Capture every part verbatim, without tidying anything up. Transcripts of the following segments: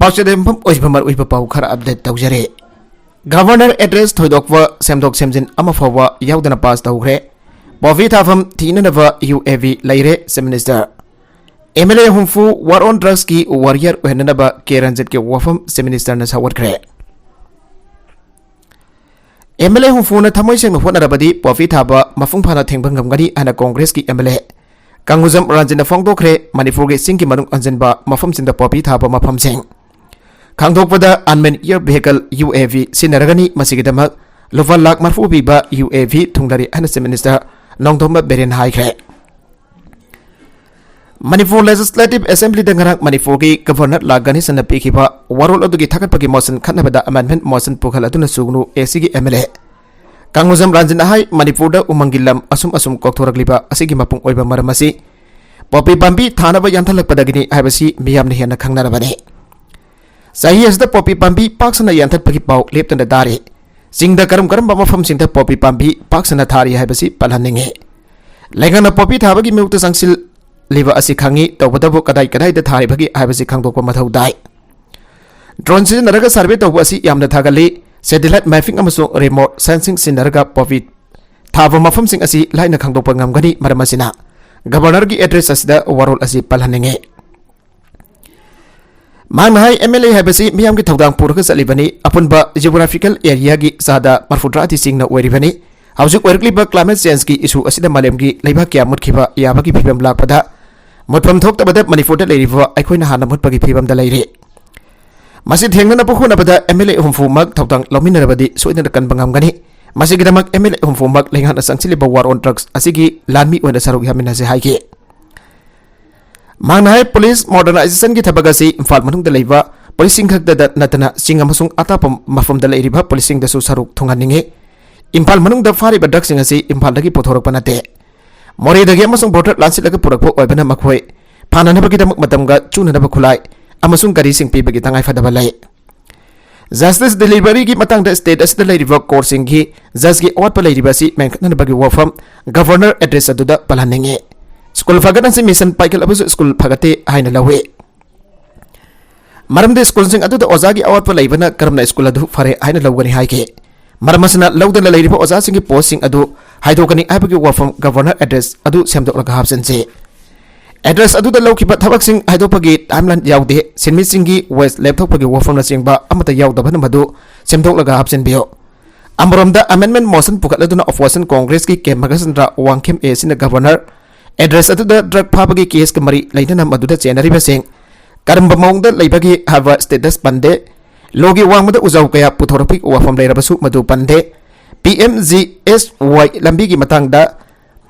ꯄꯥꯎꯆꯦꯗ ꯌꯨꯝꯐꯝ ꯑꯣꯏꯕ ꯃꯔꯨꯑꯣꯏꯕ ꯄꯥꯎ ꯈꯔ ꯑꯞꯗꯦꯠ ꯇꯧꯖꯔꯦ꯫ ꯒꯚꯔꯅꯔ ꯑꯦꯗ꯭ꯔꯦꯁ ꯊꯣꯏꯗꯣꯛꯄ ꯁꯦꯝꯗꯣꯛ ꯁꯦꯝꯖꯤꯟ ꯑꯃ ꯐꯥꯎꯕ ꯌꯥꯎꯗꯅ ꯄꯥꯁ ꯇꯧꯈ꯭ꯔꯦ꯫ ꯄꯣꯄꯤ ꯊꯥꯐꯝ ꯊꯤꯅꯅꯕ ꯌꯨ ꯑꯦ ꯚꯤ ꯂꯩꯔꯦ, ꯆꯤꯐ ꯃꯤꯅꯤꯁꯇꯔ꯫ ꯑꯦꯝ ꯑꯦꯜ ꯑꯦ ꯍꯨꯝꯐꯨ ꯋꯥꯔ ꯑꯣꯟ ꯗ꯭ꯔꯒꯁꯀꯤ ꯋꯥꯔꯤꯌꯔ ꯑꯣꯏꯍꯟꯅꯅꯕ ꯀꯦ ꯔꯟꯖꯤꯠꯀꯤ ꯋꯥꯐꯝ ꯆꯤꯐ ꯃꯤꯅꯤꯁꯇꯔꯅ ꯁꯧꯒꯠꯈ꯭ꯔꯦ꯫ ꯑꯦꯝ ꯑꯦꯜ ꯑꯦ ꯍꯨꯝꯐꯨꯅ ꯊꯃꯣꯏ ꯁꯦꯡꯅ ꯍꯣꯠꯅꯔꯕꯗꯤ ꯄꯣꯄꯤ ꯊꯥꯕ ꯃꯄꯨꯡ ꯐꯥꯅ ꯊꯤꯡꯕ ꯉꯝꯒꯅꯤ ꯍꯥꯏꯅ ꯀꯣꯡꯒ꯭ꯔꯦꯁꯀꯤ ꯑꯦꯝ ꯑꯦꯜ ꯑꯦ ꯀꯪꯒꯨꯖꯝ ꯔꯟꯖꯤꯠꯅ ꯐꯣꯡꯗꯣꯛꯈ꯭ꯔꯦ꯫ ꯃꯅꯤꯄꯨꯔꯒꯤ ꯆꯤꯡꯒꯤ ꯃꯅꯨꯡ ꯍꯟꯖꯤꯟꯕ ꯃꯐꯝꯁꯤꯡꯗ ꯄꯣꯄꯤ ꯊꯥꯕ ꯃꯐꯝꯁꯤꯡ ꯈꯪꯗꯣꯛꯄꯗ unmanned air vehicle, U A V, ꯁꯤꯖꯤꯟꯅꯔꯒꯅꯤ꯫ ꯃꯁꯤꯒꯤꯗꯃꯛ ꯂꯨꯄꯥ ꯂꯥꯈ ꯃꯔꯤꯐꯨ ꯄꯤꯕ ꯌꯨ ꯑꯦ ꯚꯤ ꯊꯨꯡꯂꯔꯤ ꯍꯥꯏꯅ ꯆꯤꯐ ꯃꯤꯅꯤꯁꯇꯔ ꯅꯣꯡꯊꯣꯝꯕꯝ ꯕꯤꯔꯦꯟ ꯍꯥꯏꯈ꯭ꯔꯦ꯫ ꯃꯅꯤꯄꯨꯔ ꯂꯦꯖꯤꯁꯂꯦꯇꯤꯚ ꯑꯦꯁꯦꯝꯕ꯭ꯂꯤꯗ ꯉꯔꯥꯡ ꯃꯅꯤꯄꯨꯔꯒꯤ ꯒꯚꯔꯅꯔ ꯂꯥ ꯒꯅꯦꯁꯟꯅ ꯄꯤꯈꯤꯕ ꯋꯥꯔꯣꯜ ꯑꯗꯨꯒꯤ ꯊꯥꯒꯠꯄꯒꯤ ꯃꯣꯁꯟ ꯈꯟꯅꯕꯗ ꯑꯦꯃꯦꯟꯗꯃꯦꯟꯠ ꯃꯣꯁꯟ ꯄꯨꯈꯠꯂꯗꯨꯅ ꯁꯨꯒꯅꯨ ꯑꯦ ꯁꯤꯒꯤ ꯑꯦꯝ ꯑꯦꯜ ꯑꯦ ꯀꯪꯒꯨꯖꯝ ꯔꯟꯖꯤꯠꯅ ꯍꯥꯏ, ꯃꯅꯤꯄꯨꯔꯗ ꯎꯃꯪꯒꯤ ꯂꯝ ꯑꯁꯨꯝ ꯑꯁꯨꯝ ꯀꯣꯛꯊꯣꯔꯛꯂꯤꯕ ꯑꯁꯤꯒꯤ ꯃꯄꯨꯡ ꯑꯣꯏꯕ ꯃꯔꯝ ꯑꯁꯤ ꯄꯣꯄꯤ ꯄꯥꯝꯕꯤ ꯊꯥꯅꯕ ꯌꯥꯟꯊꯠꯂꯛꯄꯗꯒꯤꯅꯤ ꯍꯥꯏꯕꯁꯤ ꯃꯤꯌꯥꯝꯅ ꯍꯦꯟꯅ ꯈꯪꯅꯔꯕꯅꯤ꯫ ꯆꯍꯤ ꯑꯁꯤꯗ ꯄꯣꯄꯤ ꯄꯥꯝꯕꯤ ꯄꯥꯛ ꯁꯟꯅ ꯌꯥꯟꯊꯠꯄꯒꯤ ꯄꯥꯎ ꯂꯦꯞꯇꯅ ꯇꯥꯔꯤ꯫ ꯆꯤꯡꯗ ꯀꯔꯝ ꯀꯔꯝꯕ ꯃꯐꯝꯁꯤꯡꯗ ꯄꯣꯄꯤ ꯄꯥꯝꯕꯤ ꯄꯥꯛ ꯁꯟꯅ ꯊꯥꯔꯤ ꯍꯥꯏꯕꯁꯤ ꯄꯜꯍꯟꯅꯤꯡꯏ꯫ ꯂꯩꯉꯥꯛꯅ ꯄꯣꯄꯤ ꯊꯥꯕꯒꯤ ꯃꯤꯍꯨꯠꯇ ꯆꯪꯁꯤꯜꯂꯤꯕ ꯑꯁꯤ ꯈꯪꯏ, ꯇꯧꯕꯇꯕꯨ ꯀꯗꯥꯏ ꯀꯗꯥꯏꯗ ꯊꯥꯔꯤꯕꯒꯦ ꯍꯥꯏꯕꯁꯤ ꯈꯪꯗꯣꯛꯄ ꯃꯊꯧ ꯇꯥꯏ꯫ ꯗ꯭ꯔꯣꯟ ꯁꯤꯖꯤꯟꯅꯔꯒ ꯁꯔꯚꯦ ꯇꯧꯕ ꯑꯁꯤ ꯌꯥꯝꯅ ꯊꯥꯒꯠꯂꯤ꯫ ꯁꯦꯇꯦꯂꯥꯏꯠ ꯃꯦꯞꯄꯤꯡ ꯑꯃꯁꯨꯡ ꯔꯤꯃꯣꯠ ꯁꯦꯟꯁꯤꯡ ꯁꯤꯖꯤꯟꯅꯔꯒ ꯄꯣꯄꯤ ꯊꯥꯕ ꯃꯐꯝꯁꯤꯡ ꯑꯁꯤ ꯂꯥꯏꯅ ꯈꯪꯗꯣꯛꯄ ꯉꯝꯒꯅꯤ꯫ ꯃꯔꯝ ꯑꯁꯤꯅ ꯒꯚꯔꯅꯔꯒꯤ ꯑꯦꯗ꯭ꯔꯦꯁ ꯑꯁꯤꯗ ꯋꯥꯔꯣꯜ ꯑꯁꯤ ꯄꯜꯍꯟꯅꯤꯡꯏ꯫ ꯃꯍꯥꯛꯅ ꯍꯥꯏ, ꯑꯦꯝ ꯑꯦꯜ ꯑꯦ ꯍꯥꯏꯕꯁꯤ ꯃꯤꯌꯥꯝꯒꯤ ꯊꯧꯗꯥꯡ ꯄꯨꯔꯒ ꯆꯠꯂꯤꯕꯅꯤ꯫ ꯑꯄꯨꯟꯕ ꯖꯤꯑꯣꯒ꯭ꯔꯥꯐꯤꯀꯦꯜ ꯑꯦꯔꯤꯌꯥꯒꯤ ꯆꯥꯗ ꯃꯔꯤꯐꯨꯇꯔꯥꯗꯤ ꯆꯤꯡꯅ ꯑꯣꯏꯔꯤꯕꯅꯤ꯫ ꯍꯧꯖꯤꯛ ꯑꯣꯏꯔꯛꯂꯤꯕ ꯀ꯭ꯂꯥꯏꯃꯦꯠ ꯆꯦꯟꯖꯀꯤ ꯏꯁꯨ ꯑꯁꯤꯗ ꯃꯥꯂꯦꯝꯒꯤ ꯂꯩꯕꯥꯛ ꯀꯌꯥ ꯃꯨꯠꯈꯤꯕ ꯌꯥꯕꯒꯤ ꯐꯤꯕꯝ ꯂꯥꯛꯄꯗ, ꯃꯨꯠꯐꯝ ꯊꯣꯛꯇꯕꯗ ꯃꯅꯤꯄꯨꯔꯗ ꯂꯩꯔꯤꯕ ꯑꯩꯈꯣꯏꯅ ꯍꯥꯟꯅ ꯃꯨꯠꯄꯒꯤ ꯐꯤꯕꯝꯗ ꯂꯩꯔꯤ꯫ ꯃꯁꯤ ꯊꯦꯡꯅꯅꯕ ꯍꯣꯠꯅꯕꯗ ꯑꯦꯝ ꯑꯦꯜ ꯑꯦ ꯍꯨꯝꯐꯨꯃꯛ ꯊꯧꯗꯥꯡ ꯂꯧꯃꯤꯟꯅꯔꯕꯗꯤ ꯁꯣꯏꯗꯅ ꯀꯟꯕ ꯉꯝꯒꯅꯤ꯫ ꯃꯁꯤꯒꯤꯗꯃꯛ ꯑꯦꯝ ꯑꯦꯜ ꯑꯦ ꯍꯨꯝꯐꯨꯃꯛ ꯂꯩꯉꯥꯛꯅ ꯆꯪꯁꯤꯜꯂꯤꯕ ꯋꯥꯔ ꯑꯣꯟ ꯗ꯭ꯔꯒꯁ ꯑꯁꯤꯒꯤ ꯂꯥꯟꯃꯤ ꯑꯣꯏꯅ ꯁꯔꯨꯛ ꯌꯥꯃꯤꯟꯅꯁꯤ ꯍꯥꯏꯈꯤ꯫ ꯃꯍꯥꯛꯅ ꯍꯥꯏ, ꯄꯨꯂꯤꯁ ꯃꯣꯗꯔꯅꯥꯏꯖꯦꯁꯟꯒꯤ ꯊꯕꯛ ꯑꯁꯤ ꯏꯝꯐꯥꯜ ꯃꯅꯨꯡꯗ ꯂꯩꯕ ꯄꯨꯂꯤꯁꯁꯤꯡ ꯈꯛꯇꯗ ꯅꯠꯇꯅ ꯆꯤꯡ ꯑꯃꯁꯨꯡ ꯑꯇꯥꯞꯄ ꯃꯐꯝꯗ ꯂꯩꯔꯤꯕ ꯄꯨꯂꯤꯁꯁꯤꯡꯗꯁꯨ ꯁꯔꯨꯛ ꯊꯨꯡꯍꯟꯅꯤꯡꯏ꯫ ꯏꯝꯐꯥꯜ ꯃꯅꯨꯡꯗ ꯐꯥꯔꯤꯕ ꯗ꯭ꯔꯒꯁꯤꯡ ꯑꯁꯤ ꯏꯝꯐꯥꯜꯗꯒꯤ ꯄꯨꯊꯣꯔꯛꯄ ꯅꯠꯇꯦ꯫ ꯃꯣꯔꯦꯗꯒꯤ ꯑꯃꯁꯨꯡ ꯕꯣꯔꯗꯔ ꯂꯥꯟꯁꯤꯠꯂꯒ ꯄꯨꯔꯛꯄ ꯑꯣꯏꯕꯅ ꯃꯈꯣꯏ ꯐꯥꯅꯅꯕꯒꯤꯗꯃꯛ ꯃꯇꯝꯒ ꯆꯨꯅꯅꯕ ꯈꯨꯠꯂꯥꯏ ꯑꯃꯁꯨꯡ ꯒꯥꯔꯤꯁꯤꯡ ꯄꯤꯕꯒꯤ ꯇꯉꯥꯏꯐꯗꯕ ꯂꯩ꯫ ꯖꯁꯇꯤꯁ ꯗꯤꯂꯤꯚꯔꯤꯒꯤ ꯃꯇꯥꯡꯗ ꯁ꯭ꯇꯦꯠ ꯑꯁꯤꯗ ꯂꯩꯔꯤꯕ ꯀꯣꯔꯠꯁꯤꯡꯒꯤ ꯖꯖꯀꯤ ꯑꯋꯥꯠꯄ ꯂꯩꯔꯤꯕ ꯑꯁꯤ ꯃꯦꯟꯈꯠꯅꯅꯕꯒꯤ ꯋꯥꯐꯝ ꯒꯚꯔꯅꯔ ꯑꯦꯗ꯭ꯔꯦꯁ ꯑꯗꯨꯗ ꯄꯜꯍꯟꯅꯤꯡꯏ꯫ ꯁ꯭ꯀꯨꯜ ꯐꯒꯠꯍꯟꯁꯤ ꯃꯤꯁꯟ ꯄꯥꯏꯈꯠꯂꯕꯁꯨ ꯁ꯭ꯀꯨꯜ ꯐꯒꯠꯇꯦ ꯍꯥꯏꯅ ꯂꯧꯏ꯫ ꯃꯔꯝꯗꯤ ꯁ꯭ꯀꯨꯜꯁꯤꯡ ꯑꯗꯨꯗ ꯑꯣꯖꯥꯒꯤ ꯑꯋꯥꯠꯄ ꯂꯩꯕꯅ ꯀꯔꯝꯅ ꯁ꯭ꯀꯨꯜ ꯑꯗꯨ ꯐꯔꯦ ꯍꯥꯏꯅ ꯂꯧꯒꯅꯤ ꯍꯥꯏꯈꯤ꯫ ꯃꯔꯝ ꯑꯁꯤꯅ ꯂꯧꯗꯅ ꯂꯩꯔꯤꯕ ꯑꯣꯖꯥꯁꯤꯡꯒꯤ ꯄꯣꯁꯁꯤꯡ ꯑꯗꯨ ꯍꯥꯏꯗꯣꯛꯀꯅꯤ ꯍꯥꯏꯕꯒꯤ ꯋꯥꯐꯝ ꯒꯚꯔꯅꯔ ꯑꯦꯗ꯭ꯔꯦꯁ ꯑꯗꯨ ꯁꯦꯝꯗꯣꯛꯂꯒ ꯍꯥꯞꯆꯤꯟꯁꯤ꯫ ꯑꯦꯗ꯭ꯔꯦꯁ ꯑꯗꯨꯗ ꯂꯧꯈꯤꯕ ꯊꯕꯛꯁꯤꯡ ꯍꯥꯏꯗꯣꯛꯄꯒꯤ ꯇꯥꯏꯝꯂꯥꯏꯟ ꯌꯥꯎꯗꯦ꯫ ꯁꯤꯟꯃꯤꯁꯤꯡꯒꯤ ꯋꯦꯖ ꯂꯦꯞꯊꯣꯛꯄꯒꯤ ꯋꯥꯐꯝꯅꯆꯤꯡꯕ ꯑꯃꯠꯇ ꯌꯥꯎꯗꯕꯅ ꯃꯗꯨ ꯁꯦꯝꯗꯣꯛꯂꯒ ꯍꯥꯞꯆꯤꯟꯕꯤꯌꯨ꯫ ꯑꯃꯔꯣꯝꯗ ꯑꯦꯃꯦꯟꯗꯃꯦꯟꯠ ꯃꯣꯁꯟ ꯄꯨꯈꯠꯂꯗꯨꯅ ꯑꯣꯄꯣꯖꯤꯁꯟ ꯀꯣꯡꯒ꯭ꯔꯦꯁꯀꯤ ꯀꯦ ꯃꯒꯁꯟꯗ꯭ꯔ ꯋꯥꯡꯈꯦꯝ ꯑꯦ ꯁꯤꯅ ꯒꯚꯔꯅꯔ ꯑꯦꯗ꯭ꯔꯦꯁ ꯑꯗꯨꯗ ꯗ꯭ꯔꯒ ꯐꯥꯕꯒꯤ ꯀꯦꯁꯀ ꯃꯔꯤ ꯂꯩꯅꯅ ꯃꯗꯨꯗ ꯆꯦꯟꯅꯔꯤꯕꯁꯤꯡ ꯀꯔꯝꯕ ꯃꯑꯣꯡꯗ ꯂꯩꯕꯒꯦ ꯍꯥꯏꯕ ꯁ꯭ꯇꯦꯇꯁ ꯄꯟꯗꯦ꯫ ꯂꯣꯒꯤ ꯋꯥꯡꯃꯗ ꯎꯖꯥꯎ ꯀꯌꯥ ꯄꯨꯊꯣꯔꯛꯄꯒꯤ ꯋꯥꯐꯝ ꯂꯩꯔꯕꯁꯨ ꯃꯗꯨ ꯄꯟꯗꯦ꯫ ꯄꯤ ꯑꯦꯝ ꯖꯤ ꯑꯦꯁ ꯋꯥꯏ ꯂꯝꯕꯤꯒꯤ ꯃꯇꯥꯡꯗ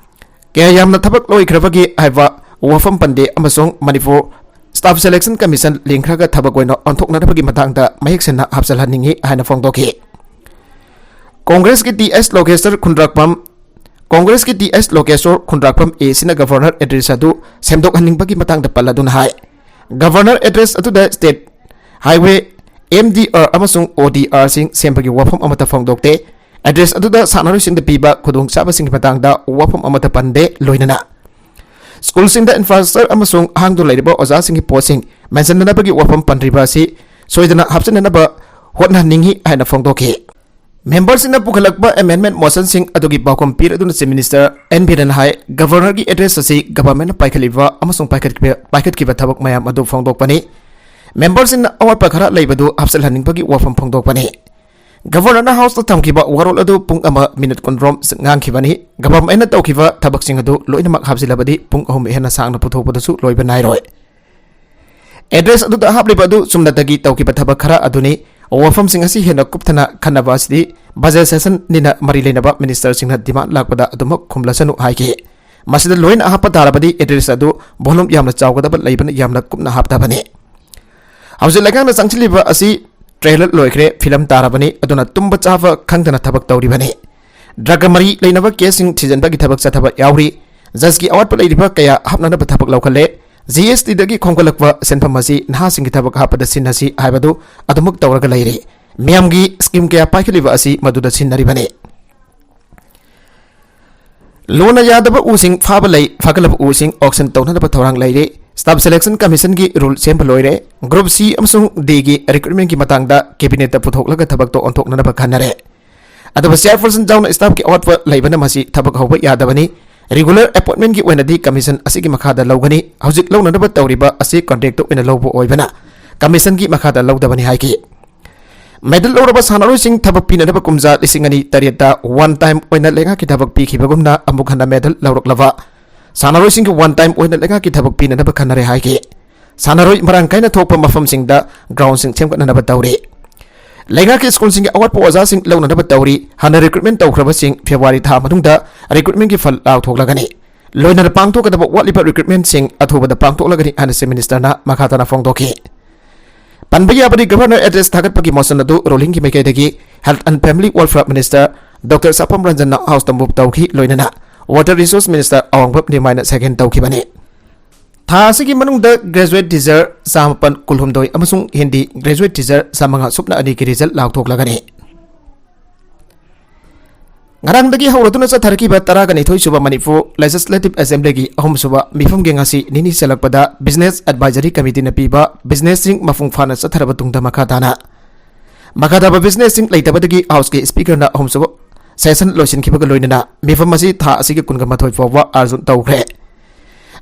ꯀꯌꯥ ꯌꯥꯝꯅ ꯊꯕꯛ ꯂꯣꯏꯈ꯭ꯔꯕꯒꯦ ꯍꯥꯏꯕ ꯋꯥꯐꯝ ꯄꯟꯗꯦ ꯑꯃꯁꯨꯡ ꯃꯅꯤꯄꯨꯔ ꯁ꯭ꯇꯥꯐ ꯁꯦꯂꯦꯛꯁꯟ ꯀꯃꯤꯁꯟ ꯂꯤꯡꯈ꯭ꯔꯒ ꯊꯕꯛ ꯑꯣꯏꯅ ꯑꯣꯟꯊꯣꯛꯅꯅꯕꯒꯤ ꯃꯇꯥꯡꯗ ꯃꯌꯦꯛ ꯁꯦꯡꯅ ꯍꯥꯞꯆꯤꯜꯍꯟꯅꯤꯡꯏ ꯍꯥꯏꯅ ꯐꯣꯡꯗꯣꯛꯈꯤ꯫ ꯀꯣꯡꯒ꯭ꯔꯦꯁꯀꯤ ꯇꯤ ꯑꯦꯁ ꯂꯣꯀꯦꯁꯣꯔ ꯈꯨꯟꯗ꯭ꯔꯥꯛꯄꯝ, ꯀꯣꯡꯒ꯭ꯔꯦꯁꯀꯤ ꯇꯤ ꯑꯦꯁ ꯂꯣꯀꯦꯁꯣꯔ ꯈꯨꯟꯗ꯭ꯔꯥꯛꯄꯝ ꯑꯦ ꯁꯤꯅ ꯒꯚꯔꯅꯔ ꯑꯦꯗ꯭ꯔꯦꯁ ꯑꯗꯨ ꯁꯦꯝꯗꯣꯛꯍꯟꯅꯤꯡꯕꯒꯤ ꯃꯇꯥꯡꯗ ꯄꯜꯂꯗꯨꯅ ꯍꯥꯏ, ꯒꯚꯔꯅꯔ ꯑꯦꯗ꯭ꯔꯦꯁ ꯑꯗꯨꯗ state highway, M D R ꯑꯃꯁꯨꯡ ꯑꯣ ꯗꯤ ꯑꯥꯔꯁꯤꯡ ꯁꯦꯝꯕꯒꯤ ꯋꯥꯐꯝ ꯑꯃꯠꯇ ꯐꯣꯡꯗꯣꯛꯇꯦ꯫ ꯑꯦꯗ꯭ꯔꯦꯁ ꯑꯗꯨꯗ ꯁꯥꯟꯅꯔꯣꯏꯁꯤꯡꯗ ꯄꯤꯕ ꯈꯨꯗꯣꯡꯆꯥꯕꯁꯤꯡꯒꯤ ꯃꯇꯥꯡꯗ ꯋꯥꯐꯝ ꯑꯃꯠꯇ ꯄꯟꯗꯦ꯫ ꯂꯣꯏꯅꯅ ꯁ꯭ꯀꯨꯜꯁꯤꯡꯗ ꯏꯟꯐ꯭ꯔꯥꯁ꯭ꯇ꯭ꯔꯛꯆꯔ ꯑꯃꯁꯨꯡ ꯍꯥꯡꯗꯨꯅ ꯂꯩꯔꯤꯕ ꯑꯣꯖꯥꯁꯤꯡꯒꯤ ꯄꯣꯁꯁꯤꯡ ꯃꯦꯟꯁꯤꯟꯅꯅꯕꯒꯤ ꯋꯥꯐꯝ ꯄꯟꯗ꯭ꯔꯤꯕ ꯑꯁꯤ ꯁꯣꯏꯗꯅ ꯍꯥꯞꯆꯤꯟꯅꯅꯕ ꯍꯣꯠꯅꯍꯟꯅꯤꯡꯏ ꯍꯥꯏꯅ ꯐꯣꯡꯗꯣꯛꯈꯤ꯫ ꯃꯦꯝꯕꯔꯁꯤꯡꯅ ꯄꯨꯈꯠꯂꯛꯄ ꯑꯦꯃꯦꯟꯗꯃꯦꯟꯠ ꯃꯣꯁꯟꯁꯤꯡ ꯑꯗꯨꯒꯤ ꯄꯥꯎꯈꯨꯝ ꯄꯤꯔꯗꯨꯅ ꯆꯤꯐ ꯃꯤꯅꯤꯁꯇꯔ ꯑꯦꯟ ꯕꯤꯔꯦꯟꯅ ꯍꯥꯏ, ꯒꯚꯔꯅꯔꯒꯤ ꯑꯦꯗ꯭ꯔꯦꯁ ꯑꯁꯤ ꯒꯚꯔꯟꯃꯦꯟꯠꯅ ꯄꯥꯏꯈꯠꯂꯤꯕ ꯑꯃꯁꯨꯡ ꯄꯥꯏꯈꯠꯈꯤꯕ, ꯄꯥꯏꯈꯠꯈꯤꯕ ꯊꯕꯛ ꯃꯌꯥꯝ ꯑꯗꯨ ꯐꯣꯡꯗꯣꯛꯄꯅꯤ꯫ ꯃꯦꯝꯕꯔꯁꯤꯡꯅ ꯑꯋꯥꯠꯄ ꯈꯔ ꯂꯩꯕꯗꯨ ꯍꯥꯞꯆꯤꯜꯍꯟꯅꯤꯡꯕꯒꯤ ꯋꯥꯐꯝ ꯐꯣꯡꯗꯣꯛꯄꯅꯤ꯫ ꯒꯚꯔꯅꯔꯅ ꯍꯥꯎꯁꯇ ꯊꯝꯈꯤꯕ ꯋꯥꯔꯣꯜ ꯑꯗꯨ ꯄꯨꯡ ꯑꯃ ꯃꯤꯅꯤꯠ ꯀꯨꯟꯔꯣꯝ ꯉꯥꯡꯈꯤꯕꯅꯤ꯫ ꯒꯚꯔꯟꯃꯦꯟꯠꯅ ꯇꯧꯈꯤꯕ ꯊꯕꯛꯁꯤꯡ ꯑꯗꯨ ꯂꯣꯏꯅꯃꯛ ꯍꯥꯞꯆꯤꯜꯂꯕꯗꯤ ꯄꯨꯡ ꯑꯍꯨꯝ ꯍꯦꯟꯅ ꯁꯥꯡꯅ ꯄꯨꯊꯣꯛꯄꯗꯁꯨ ꯂꯣꯏꯕ ꯅꯥꯏꯔꯣꯏ꯫ ꯑꯦꯗ꯭ꯔꯦꯁ ꯑꯗꯨꯗ ꯍꯥꯞꯂꯤꯕ ꯑꯗꯨ ꯆꯨꯝꯅꯇꯒꯤ ꯇꯧꯈꯤꯕ ꯊꯕꯛ ꯈꯔ ꯑꯗꯨꯅꯤ꯫ ꯋꯥꯐꯝꯁꯤꯡ ꯑꯁꯤ ꯍꯦꯟꯅ ꯀꯨꯞꯊꯅ ꯈꯟꯅꯕ ꯑꯁꯤꯗꯤ ꯕꯖꯦꯠ ꯁꯦꯁꯟꯅꯤꯅ ꯃꯔꯤ ꯂꯩꯅꯕ ꯃꯤꯅꯤꯁꯇꯔꯁꯤꯡꯅ ꯗꯤꯃꯥꯟ ꯂꯥꯛꯄꯗ ꯑꯗꯨꯃꯛ ꯈꯨꯝꯂꯁꯅꯨ ꯍꯥꯏꯈꯤ꯫ ꯃꯁꯤꯗ ꯂꯣꯏꯅ ꯍꯥꯞꯄ ꯇꯥꯔꯕꯗꯤ ꯑꯦꯗ꯭ꯔꯦꯁ ꯑꯗꯨ ꯚꯣꯂꯨꯝ ꯌꯥꯝꯅ ꯆꯥꯎꯒꯗꯕ ꯂꯩꯕꯅ ꯌꯥꯝꯅ ꯀꯨꯞꯅ ꯍꯥꯞꯇꯕꯅꯤ꯫ ꯍꯧꯖꯤꯛ ꯂꯩꯉꯥꯛꯅ ꯆꯪꯁꯤꯜꯂꯤꯕ ꯑꯁꯤ ꯇ꯭ꯔꯦꯂꯔ ꯂꯣꯏꯈ꯭ꯔꯦ, ꯐꯤꯂꯝ ꯇꯥꯔꯕꯅꯤ, ꯑꯗꯨꯅ ꯇꯨꯝꯕ ꯆꯥꯕ ꯈꯪꯗꯅ ꯊꯕꯛ ꯇꯧꯔꯤꯕꯅꯤ꯫ ꯗ꯭ꯔꯒ ꯃꯔꯤ ꯂꯩꯅꯕ ꯀꯦꯁꯁꯤꯡ ꯊꯤꯖꯤꯟꯕꯒꯤ ꯊꯕꯛ ꯆꯠꯊꯕ ꯌꯥꯎꯔꯤ꯫ ꯖꯖꯀꯤ ꯑꯋꯥꯠꯄ ꯂꯩꯔꯤꯕ ꯀꯌꯥ ꯍꯥꯞꯅꯅꯕ ꯊꯕꯛ ꯂꯧꯈꯠꯂꯦ꯫ ꯖꯤ ꯑꯦꯁ ꯇꯤꯗꯒꯤ ꯈꯣꯝꯒꯠꯂꯛꯄ ꯁꯦꯟꯐꯝ ꯑꯁꯤ ꯅꯍꯥꯁꯤꯡꯒꯤ ꯊꯕꯛ ꯍꯥꯞꯄꯗ ꯁꯤꯖꯤꯟꯅꯁꯤ ꯍꯥꯏꯕꯗꯨ ꯑꯗꯨꯃꯛ ꯇꯧꯔꯒ ꯂꯩꯔꯤ꯫ ꯃꯤꯌꯥꯝꯒꯤ ꯁ꯭ꯀꯤꯝ ꯀꯌꯥ ꯄꯥꯏꯈꯠꯂꯤꯕ ꯑꯁꯤ ꯃꯗꯨꯗ ꯁꯤꯖꯤꯟꯅꯔꯤꯕꯅꯤ꯫ ꯂꯣꯅ ꯌꯥꯗꯕ ꯎꯁꯤꯡ ꯐꯥꯕ ꯂꯩ, ꯐꯥꯒꯠꯂꯕ ꯎꯁꯤꯡ ꯑꯣꯛꯁꯟ ꯇꯧꯅꯅꯕ ꯊꯧꯔꯥꯡ ꯂꯩꯔꯤ꯫ Staff Selection Commission ꯒꯤ rule ꯁꯦꯝꯕ ꯂꯣꯏꯔꯦ꯫ Group C ꯑꯃꯁꯨꯡ D ꯒꯤ recruitment ꯀꯤ ꯃꯇꯥꯡꯗ cabinet ꯇ ꯄꯨꯊꯣꯛꯂꯒ ꯊꯕꯛꯇꯣ ꯑꯣꯟꯊꯣꯛꯅꯅꯕ ꯈꯟꯅꯔꯦ꯫ ꯑꯗꯨꯕꯨ chairperson ꯌꯥꯎꯅ staff ꯀꯤ ꯑꯋꯥꯠꯄ ꯂꯩꯕꯅ ꯃꯁꯤ ꯊꯕꯛ ꯍꯧꯕ ꯌꯥꯗꯕꯅꯤ꯫ Regular appointment ꯀꯤ ꯑꯣꯏꯅꯗꯤ commission ꯑꯁꯤꯒꯤ ꯃꯈꯥꯗ ꯂꯧꯒꯅꯤ꯫ ꯍꯧꯖꯤꯛ ꯂꯧꯅꯅꯕ ꯇꯧꯔꯤꯕ ꯑꯁꯤ contract ꯑꯣꯏꯅ ꯂꯧꯕ ꯑꯣꯏꯕꯅ commission ꯒꯤ ꯃꯈꯥꯗ ꯂꯧꯗꯕꯅꯤ ꯍꯥꯏꯈꯤ꯫ Medal ꯂꯧꯔꯕ ꯁꯥꯟꯅꯔꯣꯏꯁꯤꯡ ꯊꯕꯛ ꯄꯤꯅꯅꯕ ꯀꯨꯝꯖꯥ ꯂꯤꯁꯤꯡ ꯑꯅꯤ ꯇꯔꯦꯠꯇ one time ꯑꯣꯏꯅ ꯂꯩꯉꯥꯛꯀꯤ ꯊꯕꯛ ꯄꯤꯈꯤꯕꯒꯨꯝꯅ ꯑꯃꯨꯛ ꯍꯟꯅ medal ꯂꯧꯔꯛꯂꯕ ꯁꯥꯟꯅꯔꯣꯏꯁꯤꯡꯒꯤ one time ꯑꯣꯏꯅ ꯂꯩꯉꯥꯛꯀꯤ ꯊꯕꯛ ꯄꯤꯅꯅꯕ ꯈꯟꯅꯔꯦ ꯍꯥꯏꯈꯤ꯫ ꯁꯥꯟꯅꯔꯣꯏ ꯃꯔꯥꯡ ꯀꯥꯏꯅ ꯊꯣꯛꯄ ꯃꯐꯝꯁꯤꯡꯗ ground ꯁꯤꯡ ꯁꯦꯝꯒꯠꯅꯅꯕ ꯇꯧꯔꯤ꯫ ꯂꯩꯉꯥꯛꯀꯤ school ꯁꯤꯡꯒꯤ ꯑꯋꯥꯠꯄ ꯑꯣꯖꯥꯁꯤꯡ ꯂꯧꯅꯅꯕ ꯇꯧꯔꯤ꯫ ꯍꯥꯟꯅ recruitment ꯇꯧꯈ꯭ꯔꯕꯁꯤꯡ February ꯊꯥ ꯃꯅꯨꯡꯗ recruitment ꯀꯤ ꯐꯜ ꯂꯥꯎꯊꯣꯛꯂꯒꯅꯤ꯫ ꯂꯣꯏꯅꯅ ꯄꯥꯡꯊꯣꯛꯀꯗꯕ ꯋꯥꯠꯂꯤꯕ recruitment ꯁꯤꯡ ꯑꯊꯨꯕꯗ ꯄꯥꯡꯊꯣꯛꯂꯒꯅꯤ ꯍꯥꯏꯅ Chief Minister ꯅ ꯃꯈꯥ ꯇꯥꯅ ꯐꯣꯡꯗꯣꯛꯈꯤ꯫ ꯄꯟꯕ ꯌꯥꯕꯗꯤ, Governor address ꯊꯥꯒꯠꯄꯒꯤ motion ꯑꯗꯨ ruling ꯒꯤ ꯃꯥꯏꯀꯩꯗꯒꯤ Health and Family Welfare Minister Doctor ꯁꯥꯄꯝ ꯔꯟꯖꯟꯅ House ꯇ move ꯇꯧꯈꯤ, ꯂꯣꯏꯅꯅ Water Resource Minister ꯑꯋꯥꯡꯕꯝ ꯅꯤꯔꯃꯥꯏꯅ second ꯇꯧꯈꯤꯕꯅꯤ꯫ ꯊꯥ ꯑꯁꯤꯒꯤ ꯃꯅꯨꯡꯗ graduate teacher ꯆꯥꯃꯥꯄꯟ ꯀꯨꯟꯍꯨꯝꯗꯣꯏ ꯑꯃꯁꯨꯡ Hindi graduate teacher ꯆꯥꯃꯉꯥ ꯁꯨꯞꯅ ꯑꯅꯤꯒꯤ result ꯂꯥꯎꯊꯣꯛꯂꯒꯅꯤ꯫ ꯉꯔꯥꯡꯗꯒꯤ ꯍꯧꯔꯗꯨꯅ ꯆꯠꯊꯔꯛꯈꯤꯕ ꯇꯔꯥꯒ ꯅꯤꯊꯣꯏ ꯁꯨꯕ ꯃꯅꯤꯄꯨꯔ Legislative Assembly ꯒꯤ ꯑꯍꯨꯝꯁꯨꯕ ꯃꯤꯐꯝꯒꯤ ꯉꯁꯤ ꯅꯤꯅꯤ ꯆꯜꯂꯛꯄꯗ Business Advisory Committee ꯅ ꯄꯤꯕ business ꯁꯤꯡ ꯃꯄꯨꯡ ꯐꯥꯅ ꯆꯠꯊꯔꯕ ꯇꯨꯡꯗ ꯃꯈꯥ ꯇꯥꯅ ꯃꯈꯥ ꯇꯥꯕ business ꯁꯤꯡ ꯂꯩꯇꯕꯗꯒꯤ House ꯀꯤ Speaker ꯅ ꯑꯍꯨꯝꯁꯨꯕ session ꯂꯣꯏꯁꯤꯟꯈꯤꯕꯒ ꯂꯣꯏꯅꯅ ꯃꯤꯐꯝ ꯑꯁꯤ ꯊꯥ ꯑꯁꯤꯒꯤ ꯀꯨꯟꯒ ꯃꯥꯊꯣꯏ ꯐꯥꯎꯕ adjourn ꯇꯧꯈ꯭ꯔꯦ꯫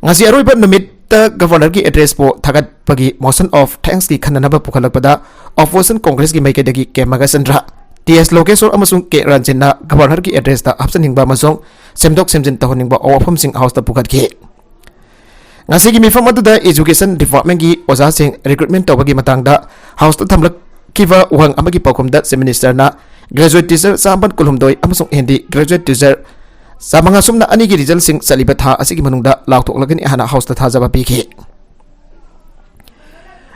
ꯉꯁꯤ ꯑꯔꯣꯏꯕ ꯅꯨꯃꯤꯠꯇ Governor ꯒꯤ address ꯄꯨ ꯊꯥꯒꯠꯄꯒꯤ motion of thanks ꯀꯤ ꯈꯟꯅꯅꯕ ꯄꯨꯈꯠꯂꯛꯄꯗ Opposition Congress ꯀꯤ ꯃꯥꯏꯀꯩꯗꯒꯤ ꯀꯦ ꯃꯒꯁꯆꯟꯗ꯭ꯔ, ꯇꯤ ꯑꯦꯁ ꯂꯣꯀꯦꯁꯣꯔ ꯑꯃꯁꯨꯡ ꯀꯦ ꯔꯟꯖꯤꯠꯅ Governor ꯒꯤ address ꯇ ꯍꯥꯞꯆꯤꯟꯅꯤꯡꯕ ꯑꯃꯁꯨꯡ ꯁꯦꯝꯗꯣꯛ ꯁꯦꯝꯖꯤꯟ ꯇꯧꯍꯟꯅꯤꯡꯕ ꯋꯥꯐꯝꯁꯤꯡ House ꯇ ꯄꯨꯈꯠꯈꯤ꯫ ꯉꯁꯤꯒꯤ ꯃꯤꯐꯝ ꯑꯗꯨꯗ Education Department ꯀꯤ ꯑꯣꯖꯥꯁꯤꯡ recruitment ꯇꯧꯕꯒꯤ ꯃꯇꯥꯡꯗ House ꯇ ꯊꯝꯂꯛꯈꯤꯕ ꯋꯥꯍꯪ ꯑꯃꯒꯤ ꯄꯥꯎꯈꯨꯝꯗ Chief Minister ꯅ graduate teacher ꯆꯥꯃꯥꯄꯟ ꯀꯨꯟꯍꯨꯝꯗꯣꯏ ꯑꯃꯁꯨꯡ Hindi graduate teacher ꯆꯥꯃꯉꯥ ꯁꯨꯞꯅ ꯑꯅꯤꯒꯤ result ꯁꯤꯡ ꯆꯠꯂꯤꯕ ꯊꯥ ꯑꯁꯤꯒꯤ ꯃꯅꯨꯡꯗ ꯂꯥꯎꯊꯣꯛꯂꯒꯅꯤ ꯍꯥꯏꯅ House ꯇ ꯊꯥꯖꯕ ꯄꯤꯈꯤ꯫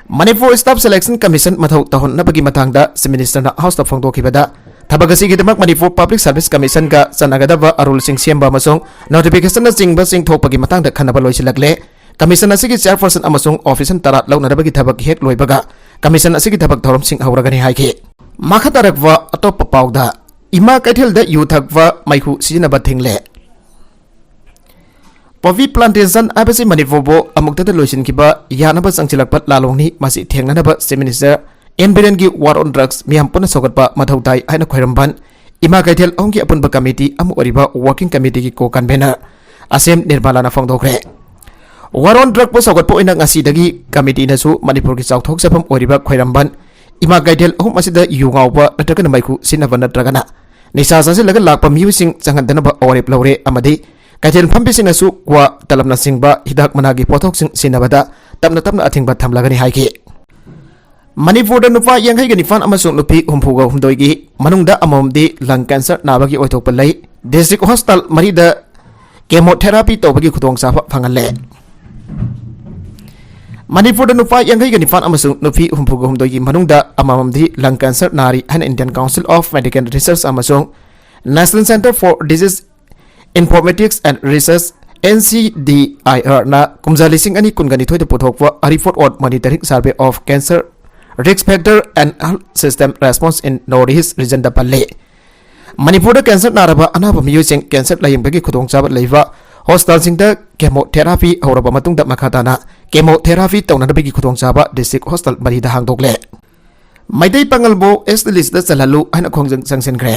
ꯃꯅꯤꯄꯨꯔ Staff Selection Commission ꯃꯊꯧ ꯇꯧꯍꯟꯅꯕꯒꯤ ꯃꯇꯥꯡꯗ Chief Minister ꯅ House ꯇ ꯐꯣꯡꯗꯣꯛꯈꯤꯕꯗ, ꯊꯕꯛ ꯑꯁꯤꯒꯤꯗꯃꯛ ꯃꯅꯤꯄꯨꯔ Public Service Commission ꯒ ꯆꯠꯅꯒꯗꯕ ꯑꯔꯨꯜꯁꯤꯡ ꯁꯦꯝꯕ ꯑꯃꯁꯨꯡ notification ꯅꯆꯤꯡꯕꯁꯤꯡ ꯊꯣꯛꯄꯒꯤ ꯃꯇꯥꯡꯗ ꯈꯟꯅꯕ ꯂꯣꯏꯁꯤꯜꯂꯛꯂꯦ꯫ Commission ꯑꯁꯤꯒꯤ chairperson ꯑꯃꯁꯨꯡ officer ꯇꯔꯥ ꯂꯧꯅꯅꯕꯒꯤ ꯊꯕꯛ ꯍꯦꯛ ꯂꯣꯏꯕꯒ Commission ꯑꯁꯤꯒꯤ ꯊꯕꯛ ꯊꯧꯔꯝꯁꯤꯡ ꯍꯧꯔꯒꯅꯤ ꯍꯥꯏꯈꯤ꯫ ꯃꯈꯥ ꯇꯥꯔꯛꯄ ꯑꯇꯣꯞꯄ ꯄꯥꯎꯗ, ꯏꯃꯥ ꯀꯩꯊꯦꯜꯗ ꯌꯨ ꯊꯛꯄ, ꯃꯩꯈꯨ ꯁꯤꯖꯤꯟꯅꯕ ꯊꯤꯡꯂꯦ꯫ Poppy plantation ꯍꯥꯏꯕꯁꯤ ꯃꯅꯤꯄꯨꯔꯕꯨ ꯑꯃꯨꯛꯇꯗ ꯂꯣꯏꯁꯤꯟꯈꯤꯕ ꯌꯥꯅꯕ ꯆꯪꯁꯤꯜꯂꯛꯄ ꯂꯥꯜꯂꯣꯡꯅꯤ꯫ ꯃꯁꯤ ꯊꯦꯡꯅꯅꯕ Chief Minister N ꯕꯤꯔꯦꯟꯒꯤ War on Drugs ꯃꯤꯌꯥꯝ ꯄꯨꯟꯅ ꯁꯧꯒꯠꯄ ꯃꯊꯧ ꯇꯥꯏ ꯍꯥꯏꯅ ꯈꯣꯏꯔꯝꯕꯟ ꯏꯃꯥ ꯀꯩꯊꯦꯜ ꯑꯍꯨꯝꯒꯤ ꯑꯄꯨꯟꯕ committee ꯑꯃ ꯑꯣꯏꯔꯤꯕ working committeeꯒꯤ co-convener ꯑꯁꯦꯝ ꯅꯤꯔꯃꯂꯥꯅ ꯐꯣꯡꯗꯣꯛꯈ꯭ꯔꯦ꯫ War on Drugꯕꯨ ꯁꯧꯒꯠꯄ ꯑꯣꯏꯅ ꯉꯁꯤꯗꯒꯤ committeeꯅꯁꯨ ꯃꯅꯤꯄꯨꯔꯒꯤ ꯆꯥꯎꯊꯣꯛꯆꯐꯝ ꯑꯣꯏꯔꯤꯕ ꯈꯣꯏꯔꯝꯕꯟ ꯏꯃꯥ ꯀꯩꯊꯦꯜ ꯑꯍꯨꯝ ꯑꯁꯤꯗ ꯌꯨ ꯉꯥꯎꯕ ꯅꯠꯇ꯭ꯔꯒꯅ ꯃꯩꯈꯨ ꯁꯤꯖꯤꯟꯅꯕ ꯅꯠꯇ꯭ꯔꯒꯅ ꯅꯤꯁꯥ ꯆꯥꯁꯤꯜꯂꯒ ꯂꯥꯛꯄ ꯃꯤꯑꯣꯏꯁꯤꯡ ꯆꯪꯍꯟꯗꯅꯕ ꯑꯋꯥꯔꯦꯞ ꯂꯧꯔꯦ ꯑꯃꯗꯤ ꯀꯩꯊꯦꯜ ꯐꯝꯕꯤꯁꯤꯡꯅꯁꯨ ꯀ꯭ꯋꯥ, ꯇꯂꯞꯅꯆꯤꯡꯕ ꯍꯤꯗꯥꯛ ꯃꯅꯥꯒꯤ ꯄꯣꯠꯊꯣꯛꯁꯤꯡ ꯁꯤꯖꯤꯟꯅꯕꯗ ꯇꯞꯅ ꯇꯞꯅ ꯑꯊꯤꯡꯕ ꯊꯝꯂꯒꯅꯤ ꯍꯥꯏꯈꯤ꯫ ꯃꯅꯤꯄꯨꯔꯗ ꯅꯨꯄꯥ ꯌꯥꯡꯈꯩꯒ ꯅꯤꯄꯥꯟ ꯑꯃꯁꯨꯡ ꯅꯨꯄꯤ ꯍꯨꯝꯐꯨꯒ ꯍꯨꯝꯗꯣꯏꯒꯤ ꯃꯅꯨꯡꯗ ꯑꯃꯃꯝꯗꯤ lung cancer ꯅꯥꯕꯒꯤ ꯑꯣꯏꯊꯣꯛꯄ ꯂꯩ꯫ District hospital ꯃꯔꯤꯗ chemotherapy ꯇꯧꯕꯒꯤ ꯈꯨꯗꯣꯡꯆꯥꯕ ꯐꯪꯍꯜꯂꯦ꯫ ꯃꯅꯤꯄꯨꯔꯗ ꯅꯨꯄꯥ ꯌꯥꯡꯈꯩꯒ ꯅꯤꯄꯥꯟ ꯑꯃꯁꯨꯡ ꯅꯨꯄꯤ ꯍꯨꯝꯐꯨꯒ ꯍꯨꯝꯗꯣꯏꯒꯤ ꯃꯅꯨꯡꯗ ꯑꯃꯃꯝꯗꯤ lung cancer ꯅꯥꯔꯤ ꯍꯥꯏꯅ Indian Council of Medical Research ꯑꯃꯁꯨꯡ National Centre for Disease Informatics and Research, N C D I R ꯅ ꯀꯨꯝꯖꯥ ꯂꯤꯁꯤꯡ ꯑꯅꯤ ꯀꯨꯟꯒ ꯅꯤꯊꯣꯏꯗ ꯄꯨꯊꯣꯛꯄ A Report on Monitoring Survey of Cancer Risk Factor and Health System Response in North East Regionꯗ ꯄꯜꯂꯤ꯫ ꯃꯅꯤꯄꯨꯔꯗ cancer ꯅꯥꯔꯕ ꯑꯅꯥꯕ ꯃꯤꯑꯣꯏꯁꯤꯡ cancer ꯂꯥꯌꯦꯡꯕꯒꯤ ꯈꯨꯗꯣꯡꯆꯥꯕ ꯂꯩꯕ hospitalꯁꯤꯡꯗ chemotherapy ꯍꯧꯔꯕ ꯃꯇꯨꯡꯗ ꯃꯈꯥ ꯇꯥꯅ chemotherapy ꯇꯧꯅꯅꯕꯒꯤ ꯈꯨꯗꯣꯡꯆꯥꯕ district hospital ꯃꯔꯤꯗ ꯍꯥꯡꯗꯣꯛꯂꯦ꯫ ꯃꯩꯇꯩ ꯄꯥꯉꯜꯕꯨ S T listꯇ ꯆꯜꯍꯜꯂꯨ ꯍꯥꯏꯅ ꯈꯣꯡꯖꯪ ꯆꯪꯁꯤꯟꯈ꯭ꯔꯦ꯫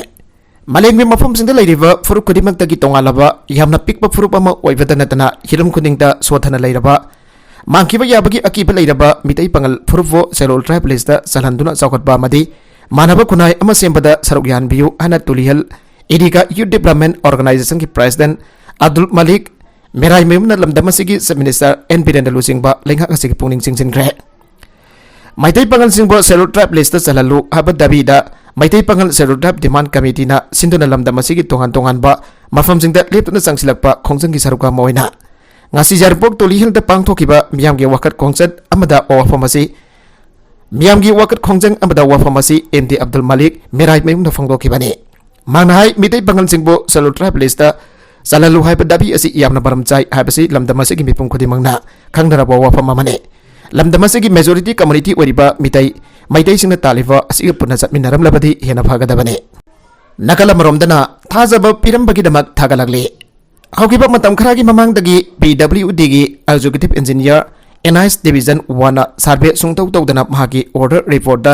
ꯃꯥꯂꯦꯝꯒꯤ ꯃꯐꯝꯁꯤꯡꯗ ꯂꯩꯔꯤꯕ ꯐꯨꯔꯨꯞ ꯈꯨꯗꯤꯡꯃꯛꯇꯒꯤ ꯇꯣꯉꯥꯜꯂꯕ ꯌꯥꯝꯅ ꯄꯤꯛꯄ ꯐꯨꯔꯨꯞ ꯑꯃ ꯑꯣꯏꯕꯗ ꯅꯠꯇꯅ ꯍꯤꯔꯝ ꯈꯨꯗꯤꯡꯗ ꯁꯣꯠꯊꯅ ꯂꯩꯔꯕ, ꯃꯥꯡꯈꯤꯕ ꯌꯥꯕꯒꯤ ꯑꯀꯤꯕ ꯂꯩꯔꯕ ꯃꯤꯇꯩ ꯄꯥꯉꯜ ꯐꯨꯔꯨꯞꯄꯨ Scheduled Tribe listꯇ ꯆꯜꯍꯟꯗꯨꯅ ꯆꯥꯎꯈꯠꯄ ꯑꯃꯗꯤ ꯃꯥꯟꯅꯕ ꯈꯨꯟꯅꯥꯏ ꯑꯃ ꯁꯦꯝꯕꯗ ꯁꯔꯨꯛ ꯌꯥꯍꯟꯕꯤꯌꯨ ꯍꯥꯏꯅ Tulihal ꯏꯔꯤꯒꯥ Youth Development Organizationꯒꯤ President Abdul Malik ꯃꯦꯔꯥꯏꯃꯌꯨꯝꯅ ꯂꯝꯗꯝ ꯑꯁꯤꯒꯤ Chief Minister N ꯕꯤꯔꯦꯟꯗ ꯂꯨꯆꯤꯡꯕ ꯂꯩꯉꯥꯛ ꯑꯁꯤꯒꯤ ꯄꯨꯛꯅꯤꯡ ꯆꯤꯡꯁꯤꯟꯈ꯭ꯔꯦ꯫ ꯃꯩꯇꯩ ꯄꯥꯉꯜꯁꯤꯡꯕꯨ Scheduled Tribe listꯇ ꯆꯜꯍꯜꯂꯨ ꯍꯥꯏꯕ ꯗꯥꯕꯤꯗ ꯃꯩꯇꯩ ꯄꯥꯉꯜ Scheduled Tribe Demand Committeeꯅ ꯁꯤꯟꯗꯨꯅ ꯂꯝꯗꯝ ꯑꯁꯤꯒꯤ ꯇꯣꯉꯥꯟ ꯇꯣꯉꯥꯟꯕ ꯃꯐꯝꯁꯤꯡꯗ ꯂꯦꯞꯇꯅ ꯆꯪꯁꯤꯜꯂꯛꯄ ꯈꯣꯡꯖꯪꯒꯤ ꯁꯔꯨꯛ ꯑꯃ ꯑꯣꯏꯅ ꯉꯁꯤ ꯌꯥꯏꯔꯤꯄꯣꯛ ꯇꯣꯂꯤ ꯍꯤꯜꯗ ꯄꯥꯡꯊꯣꯛꯈꯤꯕ ꯃꯤꯌꯥꯝꯒꯤ ꯋꯥꯀꯠ ꯈꯣꯡꯆꯠ ꯑꯃꯗ ꯋꯥꯐꯝ ꯑꯁꯤ, ꯃꯤꯌꯥꯝꯒꯤ ꯋꯥꯀꯠ ꯈꯣꯡꯖꯪ ꯑꯃꯗ ꯋꯥꯐꯝ ꯑꯁꯤ M D ꯑꯕꯗꯨꯜ ꯃꯂꯤꯛ ꯃꯦꯔꯥꯏꯃꯌꯨꯝꯅ ꯐꯣꯡꯗꯣꯛꯈꯤꯕꯅꯤ꯫ ꯃꯍꯥꯛꯅ ꯍꯥꯏ, ꯃꯤꯇꯩ ꯄꯥꯉꯜꯁꯤꯡꯕꯨ Scheduled Tribe listꯇ ꯆꯜꯍꯜꯂꯨ ꯍꯥꯏꯕ ꯗꯥꯕꯤ ꯑꯁꯤ ꯌꯥꯝꯅ ꯃꯔꯝ ꯆꯥꯏ ꯍꯥꯏꯕꯁꯤ ꯂꯝꯗꯝ ꯑꯁꯤꯒꯤ ꯃꯤꯄꯨꯝ ꯈꯨꯗꯤꯡꯃꯛꯅ ꯈꯪꯅꯔꯕ ꯋꯥꯐꯝ ꯑꯃꯅꯤ꯫ ꯂꯝꯗꯝ ꯑꯁꯤꯒꯤ majority community ꯑꯣꯏꯔꯤꯕ ꯃꯤꯇꯩ, ꯃꯩꯇꯩꯁꯤꯡꯅ ꯇꯥꯜꯂꯤꯕ ꯑꯁꯤꯒ ꯄꯨꯟꯅ ꯆꯠꯃꯤꯟꯅꯔꯝꯂꯕꯗꯤ ꯍꯦꯟꯅ ꯐꯒꯗꯕꯅꯤ꯫ ꯅꯥꯀꯜ ꯑꯃꯔꯣꯝꯗꯅ ꯊꯥꯖꯕ ꯄꯤꯔꯝꯕꯒꯤꯗꯃꯛ ꯊꯥꯒꯠꯂꯛꯂꯤ꯫ ꯍꯧꯈꯤꯕ ꯃꯇꯝ ꯈꯔꯒꯤ ꯃꯃꯥꯡꯗꯒꯤ ꯄꯤ ꯗꯕ꯭ꯂꯤꯎ ꯗꯤꯒꯤ executive engineer N I S division ꯋꯥꯟꯅ ꯁꯔꯚꯦ ꯁꯨꯡꯇꯧ ꯇꯧꯗꯅ ꯃꯍꯥꯛꯀꯤ ꯑꯣꯔꯗꯔ ꯔꯤꯄꯣꯔꯠꯇ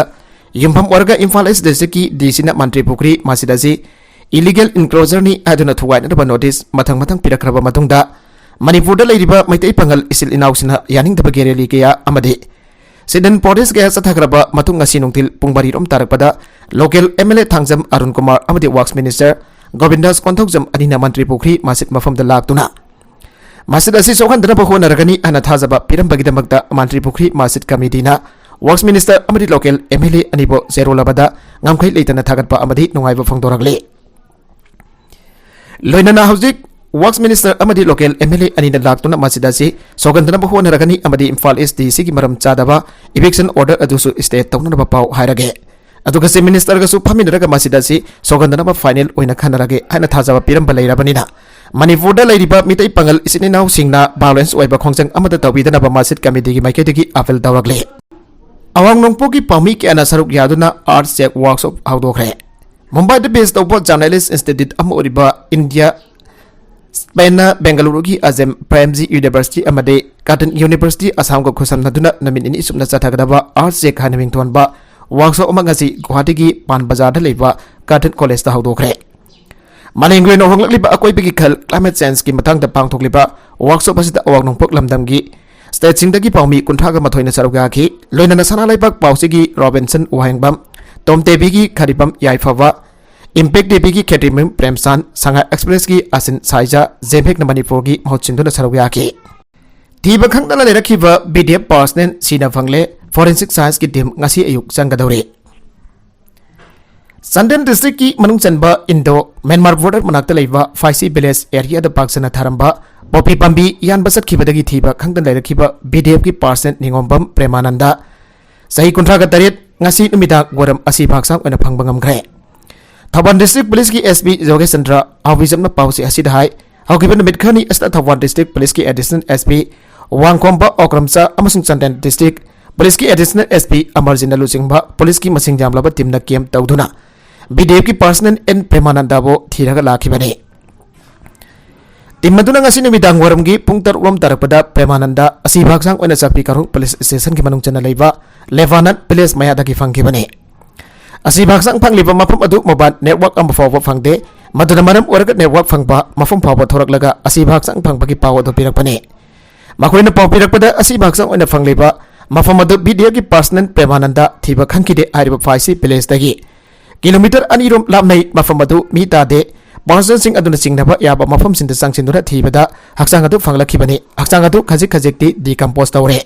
ꯌꯨꯝꯐꯝ ꯑꯣꯏꯔꯒ ꯏꯝꯐꯥꯜ ꯏꯁ ꯗꯤꯁꯇ꯭ꯔꯤꯛꯀꯤ ꯗꯤ ꯁꯤꯅ ꯃꯟꯇ꯭ꯔꯤ ꯄꯨꯈ꯭ꯔꯤ ꯃꯁꯖꯤꯗ ꯑꯁꯤ ꯏꯂꯤꯒꯦꯜ ꯏꯟꯀ꯭ꯔꯣꯆꯔꯅꯤ ꯍꯥꯏꯗꯨꯅ ꯊꯨꯒꯥꯏꯅꯅꯕ ꯅꯣꯇꯤꯁ ꯃꯊꯪ ꯃꯊꯪ ꯄꯤꯔꯛꯈ꯭ꯔꯕ ꯃꯇꯨꯡꯗ, ꯃꯅꯤꯄꯨꯔꯗ ꯂꯩꯔꯤꯕ ꯃꯩꯇꯩ ꯄꯥꯉꯜ ꯏꯆꯤꯜ ꯏꯅꯥꯎꯁꯤꯡꯅ ꯌꯥꯅꯤꯡꯗꯕꯒꯤ ꯔꯦꯂꯤ ꯀꯌꯥ ꯑꯃꯗꯤ ꯁꯤꯗꯟ ꯄ꯭ꯔꯣꯇꯦꯁ ꯀꯌꯥ ꯆꯠꯊꯈ꯭ꯔꯕ ꯃꯇꯨꯡ, ꯉꯁꯤ ꯅꯨꯡꯊꯤꯜ ꯄꯨꯡ ꯃꯔꯤ ꯔꯣꯝ ꯇꯥꯔꯛꯄꯗ local M L A Thangjam Arun Kumar ꯑꯃꯗꯤ ꯋꯥꯔꯛꯁ ꯃꯤꯅꯤꯁꯇꯔ ꯒꯣꯕꯤꯟꯗꯥꯁ ꯀꯣꯟꯊꯧꯖꯝ ꯑꯅꯤꯅ ꯃꯟꯇ꯭ꯔꯤ ꯄꯨꯈ꯭ꯔꯤ ꯃꯁꯖꯤꯗ ꯃꯐꯝꯗ ꯂꯥꯛꯇꯨꯅ ꯃꯁꯖꯤꯗ ꯑꯁꯤ ꯁꯣꯛꯍꯟꯗꯅꯕ ꯍꯣꯠꯅꯔꯒꯅꯤ ꯍꯥꯏꯅ ꯊꯥꯖꯕ ꯄꯤꯔꯝꯕꯒꯤꯗꯃꯛꯇ ꯃꯟꯇ꯭ꯔꯤ ꯄꯨꯈ꯭ꯔꯤ ꯃꯁꯖꯤꯗ ꯀꯃꯤꯇꯤꯅ ꯋꯥꯔꯛꯁ ꯃꯤꯅꯤꯁꯇꯔ ꯑꯃꯗꯤ ꯂꯣꯀꯦꯜ ꯑꯦꯝ ꯑꯦꯜ ꯑꯦ ꯑꯅꯤꯕꯨ ꯆꯦꯔꯣꯜ ꯑꯃꯗ ꯉꯝꯈꯩ ꯂꯩꯇꯅ ꯊꯥꯒꯠꯄ ꯑꯃꯗꯤ ꯅꯨꯡꯉꯥꯏꯕ ꯐꯣꯡꯗꯣꯔꯛꯂꯤ꯫ ꯂꯣꯏꯅꯅ ꯍꯧꯖꯤꯛ ꯋꯥꯔꯛꯁ ꯃꯤꯅꯤꯁꯇꯔ ꯑꯃꯗꯤ ꯂꯣꯀꯦꯜ ꯑꯦꯝ ꯑꯦꯜ ꯑꯦ ꯑꯅꯤꯅ ꯂꯥꯛꯇꯨꯅ ꯃꯁꯖꯤꯗ ꯑꯁꯤ ꯁꯣꯛꯍꯟꯗꯅꯕ ꯍꯣꯠꯅꯔꯒꯅꯤ ꯑꯃꯗꯤ ꯏꯝꯐꯥꯜ ꯏꯁ ꯗꯤ ꯁꯤꯒꯤ ꯃꯔꯝ ꯆꯥꯗꯕ ꯏꯚꯤꯛꯁꯟ ꯑꯣꯔꯗꯔ ꯑꯗꯨꯁꯨ ꯁ꯭ꯇꯦ ꯇꯧꯅꯅꯕ ꯄꯥꯎ ꯍꯥꯏꯔꯒꯦ꯫ ꯑꯗꯨꯒ ꯆꯤꯐ ꯃꯤꯅꯤꯁꯇꯔꯒꯁꯨ ꯐꯝꯃꯤꯟꯅꯔꯒ ꯃꯁꯖꯤꯗ ꯑꯁꯤ ꯁꯣꯛꯍꯟꯗꯅꯕ ꯐꯥꯏꯅꯦꯜ ꯑꯣꯏꯅ ꯈꯟꯅꯔꯒꯦ ꯍꯥꯏꯅ ꯊꯥꯖꯕ ꯄꯤꯔꯝꯕ ꯂꯩꯔꯕꯅꯤꯅ, ꯃꯅꯤꯄꯨꯔꯗ ꯂꯩꯔꯤꯕ ꯃꯤꯇꯩ ꯄꯥꯉꯜ ꯏꯆꯤꯟ ꯏꯅꯥꯎꯁꯤꯡꯅ ꯚꯥꯏꯑꯣꯂꯦꯟꯁ ꯑꯣꯏꯕ ꯈꯣꯡꯖꯪ ꯑꯃꯠꯇ ꯇꯧꯕꯤꯗꯅꯕ ꯃꯁꯖꯤꯗ ꯀꯃꯤꯇꯤꯒꯤ ꯃꯥꯏꯀꯩꯗꯒꯤ ꯑꯥꯄꯤꯜ ꯇꯧꯔꯛꯂꯤ꯫ ꯑꯋꯥꯡ ꯅꯣꯡꯄꯣꯛꯀꯤ ꯄꯥꯎꯃꯤ ꯀꯌꯥꯅ ꯁꯔꯨꯛ ꯌꯥꯗꯨꯅ ꯑꯥꯔꯠ ꯆꯦꯛ ꯋꯥꯔꯛꯁꯣꯞ ꯍꯧꯗꯣꯛꯈ꯭ꯔꯦ꯫ ꯃꯨꯝꯕꯥꯏꯗ ꯕꯦꯁ ꯇꯧꯕ ꯖꯔꯅꯦꯂꯤꯁ ꯏꯟꯁꯇꯤꯇ꯭ꯌꯨꯠ ꯑꯃ ꯑꯣꯏꯔꯤꯕ ꯏꯟꯗꯤꯌꯥ ꯁ꯭ꯄꯦꯟꯅ ꯕꯦꯡꯒꯂꯨꯔꯨꯒꯤ ꯑꯖꯦꯝ ꯄ꯭ꯔꯦꯝꯖꯤ ꯌꯨꯅꯤꯚꯔꯁꯤꯇꯤ ꯑꯃꯗꯤ ꯀꯥꯇꯟ ꯌꯨꯅꯤꯚꯔꯁꯤꯇꯤ ꯑꯁꯥꯝꯒ ꯈꯨꯠꯁꯝꯅꯗꯨꯅ ꯅꯨꯃꯤꯠ ꯅꯤꯅꯤ ꯆꯨꯞꯅ ꯆꯠꯊꯒꯗꯕ ꯑꯥꯔꯠ ꯆꯦꯛ ꯍꯥꯏꯅ ꯃꯤꯡꯊꯣꯟꯕ ꯋꯥꯔꯛꯁꯣꯞ ꯑꯃ ꯉꯁꯤ ꯒꯨꯋꯥꯍꯥꯇꯤꯒꯤ ꯄꯥꯟ ꯕꯖꯥꯔꯗ ꯂꯩꯕ ꯀꯥꯇꯟ ꯀꯣꯂꯦꯖꯇ ꯍꯧꯗꯣꯛꯈ꯭ꯔꯦ꯫ ꯃꯥꯂꯦꯝꯒꯤ ꯑꯣꯏꯅ ꯍꯣꯡꯂꯛꯂꯤꯕ ꯑꯀꯣꯏꯕꯒꯤ ꯈꯜ, ꯀ꯭ꯂꯥꯏꯃꯦꯠ ꯆꯦꯟꯖꯀꯤ ꯃꯇꯥꯡꯗ ꯄꯥꯡꯊꯣꯛꯂꯤꯕ ꯋꯥꯔꯛꯁꯣꯞ ꯑꯁꯤꯗ ꯑꯋꯥꯡ ꯅꯣꯡꯄꯣꯛ ꯂꯝꯗꯝꯒꯤ ꯁ꯭ꯇꯦꯠꯁꯤꯡꯗꯒꯤ ꯄꯥꯎꯃꯤ ꯀꯨꯟꯊ꯭ꯔꯥꯒ ꯃꯥꯊꯣꯏꯅ ꯁꯔꯨꯛ ꯌꯥꯈꯤ꯫ ꯂꯣꯏꯅꯅ ꯁꯅꯥ ꯂꯩꯕꯥꯛ ꯄꯥꯎꯆꯦꯒꯤ ꯔꯣꯕꯤꯟꯁꯟ ꯋꯥꯍꯦꯡꯕꯝ, ꯇꯣꯝꯇꯦꯕꯤꯒꯤ ꯈꯔꯤꯕꯝ ꯌꯥꯏꯐꯕ, ꯏꯝꯄꯦꯛ ꯇꯤꯚꯤꯒꯤ ꯈꯦꯇ꯭ꯔꯤꯃꯌꯨꯝ ꯄ꯭ꯔꯦꯝꯆꯥꯟ, ꯁꯉꯥꯏ ꯑꯦꯛꯁꯄ꯭ꯔꯦꯁꯀꯤ ꯑꯁꯤꯟ ꯁꯥꯏꯖꯥ, ꯖꯦꯝꯍꯦꯛꯅ ꯃꯅꯤꯄꯨꯔꯒꯤ ꯃꯍꯨꯠ ꯁꯤꯟꯗꯨꯅ ꯁꯔꯨꯛ ꯌꯥꯈꯤ꯫ ꯊꯤꯕ ꯈꯪꯗꯅ ꯂꯩꯔꯛꯈꯤꯕ ꯕꯤ ꯗꯤ ꯑꯦꯐ ꯄꯥꯔꯁꯅꯦꯜ ꯁꯤꯅ ꯐꯪꯂꯦ꯫ ꯐꯣꯔꯦꯟꯁꯤꯛ ꯁꯥꯏꯟꯁꯀꯤ ꯇꯤꯝ ꯉꯁꯤ ꯑꯌꯨꯛ ꯆꯪꯒꯗꯧꯔꯤ꯫ ꯆꯥꯟꯗꯦꯜ ꯗꯤꯁꯇ꯭ꯔꯤꯛꯀꯤ ꯃꯅꯨꯡ ꯆꯟꯕ ꯏꯟꯗꯣ ꯃ꯭ꯌꯥꯟꯃꯥꯔ ꯕꯣꯔꯗꯔ ꯃꯅꯥꯛꯇ ꯂꯩꯕ ꯐꯥꯏꯁꯤ ꯚꯤꯂꯦꯖ ꯑꯦꯔꯤꯌꯥꯗ ꯄꯥꯛ ꯁꯟꯅ ꯊꯥꯔꯝꯕ ꯄꯣꯄꯤ ꯄꯥꯝꯕꯤ ꯌꯥꯟꯕ ꯆꯠꯈꯤꯕꯗꯒꯤ ꯊꯤꯕ ꯈꯪꯗꯅ ꯂꯩꯔꯛꯈꯤꯕ ꯕꯤ ꯗꯤ ꯑꯦꯐꯀꯤ ꯄꯥꯔꯁꯅꯦꯜ ꯅꯤꯉꯣꯝꯕꯝ ꯄ꯭ꯔꯦꯃꯥꯅꯟꯗ, ꯆꯍꯤ ꯀꯨꯟꯊ꯭ꯔꯥꯒ ꯇꯔꯦꯠ, ꯉꯁꯤ ꯅꯨꯃꯤꯗꯥꯡ ꯋꯥꯏꯔꯝ ꯑꯁꯤꯕ ꯍꯛꯆꯥꯡ ꯑꯣꯏꯅ ꯐꯪꯕ ꯉꯝꯈ꯭ꯔꯦ꯫ ꯊꯧꯕꯥꯜ ꯗꯤꯁꯇ꯭ꯔꯤꯛ ꯄꯨꯂꯤꯁꯀꯤ ꯑꯦꯁ ꯄꯤ ꯌꯣꯒꯦꯁ ꯆꯟꯗ꯭ꯔ ꯑꯍꯨꯏꯖꯝꯅ ꯄꯥꯎꯆꯦ ꯑꯁꯤꯗ ꯍꯥꯏ, ꯍꯧꯈꯤꯕ ꯅꯨꯃꯤꯠ ꯈꯔꯅꯤ ꯑꯁꯤꯗ ꯊꯧꯕꯥꯜ ꯗꯤꯁꯇ꯭ꯔꯤꯛ ꯄꯨꯂꯤꯁꯀꯤ ꯑꯦꯗꯤꯁꯅꯦꯜ ꯑꯦꯁ ꯄꯤ ꯋꯥꯡꯈꯣꯝꯕ ꯑꯣꯀ꯭ꯔꯝꯆꯥ ꯑꯃꯁꯨꯡ ꯆꯥꯟꯗꯦꯜ ꯗꯤꯁꯇ꯭ꯔꯤꯛ ꯄꯨꯂꯤꯁꯀꯤ ꯑꯦꯗꯤꯁꯅꯦꯜ ꯑꯦꯁ ꯄꯤ ꯑꯃꯔꯖꯤꯠꯅ ꯂꯨꯆꯤꯡꯕ ꯄꯨꯂꯤꯁꯀꯤ ꯃꯁꯤꯡ ꯌꯥꯝꯂꯕ ꯇꯤꯝꯅ ꯀꯦꯝ ꯇꯧꯗꯨꯅ ꯕꯤ ꯗꯤ ꯑꯦꯐꯀꯤ ꯄꯥꯔꯁꯅꯦꯜ ꯑꯦꯟ ꯄ꯭ꯔꯦꯃꯥꯅꯟꯗꯕꯨ ꯊꯤꯔꯒ ꯂꯥꯛꯈꯤꯕꯅꯤ꯫ ꯇꯤꯝ ꯑꯗꯨꯅ ꯉꯁꯤ ꯅꯨꯃꯤꯗꯥꯡ ꯋꯥꯏꯔꯝꯒꯤ ꯄꯨꯡ ꯇꯔꯨꯛ ꯔꯣꯝ ꯇꯥꯔꯛꯄꯗ ꯄ꯭ꯔꯦꯃꯥꯅꯟꯗ ꯑꯁꯤꯕ ꯍꯛꯆꯥꯡ ꯑꯣꯏꯅ ꯆꯥꯛꯄꯤ ꯀꯥꯔꯣꯡ ꯄꯨꯂꯤꯁ ꯁ꯭ꯇꯦꯁꯟꯒꯤ ꯃꯅꯨꯡ ꯆꯟꯅ ꯂꯩꯕ ꯂꯦꯕꯥꯅꯟ ꯄꯦꯂꯦꯁ ꯃꯌꯥꯗꯒꯤ ꯐꯪꯈꯤꯕꯅꯤ꯫ ꯑꯁꯤꯕ ꯍꯛꯆꯥꯡ ꯐꯪꯂꯤꯕ ꯃꯐꯝ ꯑꯗꯨ ꯃꯣꯕꯥꯏꯜ ꯅꯦꯠꯋꯥꯔꯛ ꯑꯃ ꯐꯥꯎꯕ ꯐꯪꯗꯦ꯫ ꯃꯗꯨꯅ ꯃꯔꯝ ꯑꯣꯏꯔꯒ ꯅꯦꯠꯋꯥꯔꯛ ꯐꯪꯕ ꯃꯐꯝ ꯐꯥꯎꯕ ꯊꯣꯔꯛꯂꯒ ꯑꯁꯤꯕ ꯍꯛꯆꯥꯡ ꯐꯪꯕꯒꯤ ꯄꯥꯎ ꯑꯗꯨ ꯄꯤꯔꯛꯄꯅꯤ꯫ ꯃꯈꯣꯏꯅ ꯄꯥꯎ ꯄꯤꯔꯛꯄꯗ ꯑꯁꯤꯕ ꯍꯛꯆꯥꯡ ꯑꯣꯏꯅ ꯐꯪꯂꯤꯕ ꯃꯐꯝ ꯑꯗꯨ ꯕꯤ ꯗꯤ ꯑꯦꯐꯀꯤ ꯄꯔꯁꯅꯦꯜ ꯄ꯭ꯔꯦꯃꯥꯅꯟꯗ ꯊꯤꯕ ꯈꯪꯈꯤꯗꯦ ꯍꯥꯏꯔꯤꯕ ꯐꯥꯏꯁꯤ ꯚꯤꯂꯦꯖꯇꯒꯤ ꯀꯤꯂꯣꯃꯤꯇꯔ ꯑꯅꯤꯔꯣꯝ ꯂꯥꯞꯅꯩ꯫ ꯃꯐꯝ ꯑꯗꯨ ꯃꯤ ꯇꯥꯗꯦ꯫ ꯄꯥꯔꯁꯅꯦꯜꯁꯤꯡ ꯑꯗꯨꯅ ꯆꯤꯡꯅꯕ ꯌꯥꯕ ꯃꯐꯝꯁꯤꯡꯗ ꯆꯪꯁꯤꯟꯗꯨꯅ ꯊꯤꯕꯗ ꯍꯛꯆꯥꯡ ꯑꯗꯨ ꯐꯪꯂꯛꯈꯤꯕꯅꯤ꯫ ꯍꯛꯆꯥꯡ ꯑꯗꯨ ꯈꯖꯤꯛ ꯈꯖꯤꯛꯇꯤ ꯗꯤꯀꯝꯄꯣꯁ ꯇꯧꯔꯦ꯫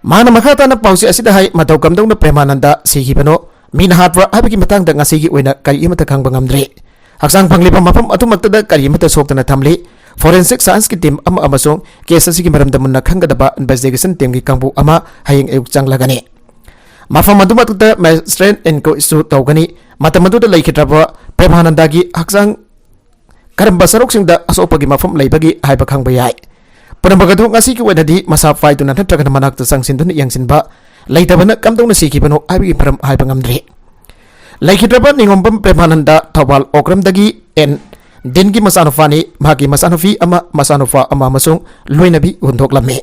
ꯃꯍꯥꯛꯅ ꯃꯈꯥ ꯇꯥꯅ ꯄꯥꯎꯆꯦ ꯑꯁꯤꯗ ꯍꯥꯏ, ꯃꯇꯧ ꯀꯝꯗꯧꯅ ꯄ꯭ꯔꯦꯃꯥꯅꯟꯗ ꯁꯤꯈꯤꯕꯅꯣ, ꯃꯤꯅ ꯍꯥꯠꯄ꯭ꯔꯥ ꯍꯥꯏꯕꯒꯤ ꯃꯇꯥꯡꯗ ꯉꯁꯤꯒꯤ ꯑꯣꯏꯅ ꯀꯔꯤ ꯑꯃꯠꯇ ꯈꯪꯕ ꯉꯝꯗ꯭ꯔꯤ꯫ ꯍꯛꯆꯥꯡ ꯐꯪꯂꯤꯕ ꯃꯐꯝ ꯑꯗꯨꯃꯛꯇꯗ ꯀꯔꯤ ꯑꯃꯠꯇ ꯁꯣꯛꯇꯅ ꯊꯝꯂꯤ꯫ ꯐꯣꯔꯦꯟꯁꯤꯛ ꯁꯥꯏꯟꯁꯀꯤ ꯇꯤꯝ ꯑꯃ ꯑꯃꯁꯨꯡ ꯀꯦꯁ ꯑꯁꯤꯒꯤ ꯃꯔꯝꯗ ꯃꯨꯟꯅ ꯈꯪꯒꯗꯕ ꯏꯟꯚꯦꯁꯇꯤꯒꯦꯁꯟ ꯇꯤꯝꯒꯤ ꯀꯥꯡꯕꯨ ꯑꯃ ꯍꯌꯦꯡ ꯑꯌꯨꯛ ꯆꯪꯂꯒꯅꯤ꯫ ꯃꯐꯝ ꯑꯗꯨꯃꯛꯇꯗ ꯃꯦꯖꯤꯁꯇ꯭ꯔꯦꯠ ꯏꯟꯀ꯭ꯋꯥꯏꯔꯤꯁꯨ ꯇꯧꯒꯅꯤ꯫ ꯃꯇꯝ ꯑꯗꯨꯗ ꯂꯩꯈꯤꯗ꯭ꯔꯕ ꯄ꯭ꯔꯦꯃꯥꯅꯟꯗꯒꯤ ꯍꯛꯆꯥꯡ ꯀꯔꯝꯕ ꯁꯔꯨꯛꯁꯤꯡꯗ ꯑꯁꯣꯛꯄꯒꯤ ꯃꯐꯝ ꯂꯩꯕꯒꯦ ꯍꯥꯏꯕ ꯈꯪꯕ ꯌꯥꯏ꯫ ꯄꯨꯝꯅꯃꯛ ꯑꯗꯨ ꯉꯁꯤꯒꯤ ꯑꯣꯏꯅꯗꯤ ꯃꯁꯥ ꯄꯥꯏꯗꯨꯅ ꯅꯠꯇ꯭ꯔꯒꯅ ꯃꯅꯥꯛꯇ ꯆꯪꯁꯤꯟꯗꯨꯅ ꯌꯦꯡꯁꯤꯟꯕ ꯂꯩꯇꯕꯅ ꯀꯝꯗꯧꯅ ꯁꯤꯈꯤꯕꯅꯣ ꯍꯥꯏꯕꯒꯤ ꯃꯔꯝ ꯍꯥꯏꯕ ꯉꯝꯗ꯭ꯔꯤ꯫ ꯂꯩꯈꯤꯗ꯭ꯔꯕ ꯅꯤꯉꯣꯝꯕꯝ ꯄ꯭ꯔꯦꯃꯥꯅꯟꯗ ꯊꯧꯕꯥꯜ ꯑꯣꯀ꯭ꯔꯝꯗꯒꯤ ꯑꯦꯟ ꯗꯤꯟꯒꯤ ꯃꯆꯥꯅꯨꯄꯥꯅꯤ꯫ ꯃꯍꯥꯛꯀꯤ ꯃꯆꯥꯅꯨꯄꯤ ꯑꯃ, ꯃꯆꯥꯅꯨꯄꯥ ꯑꯃ ꯑꯃꯁꯨꯡ ꯂꯣꯏꯅꯕꯤ ꯍꯨꯟꯗꯣꯛꯂꯝꯃꯤ꯫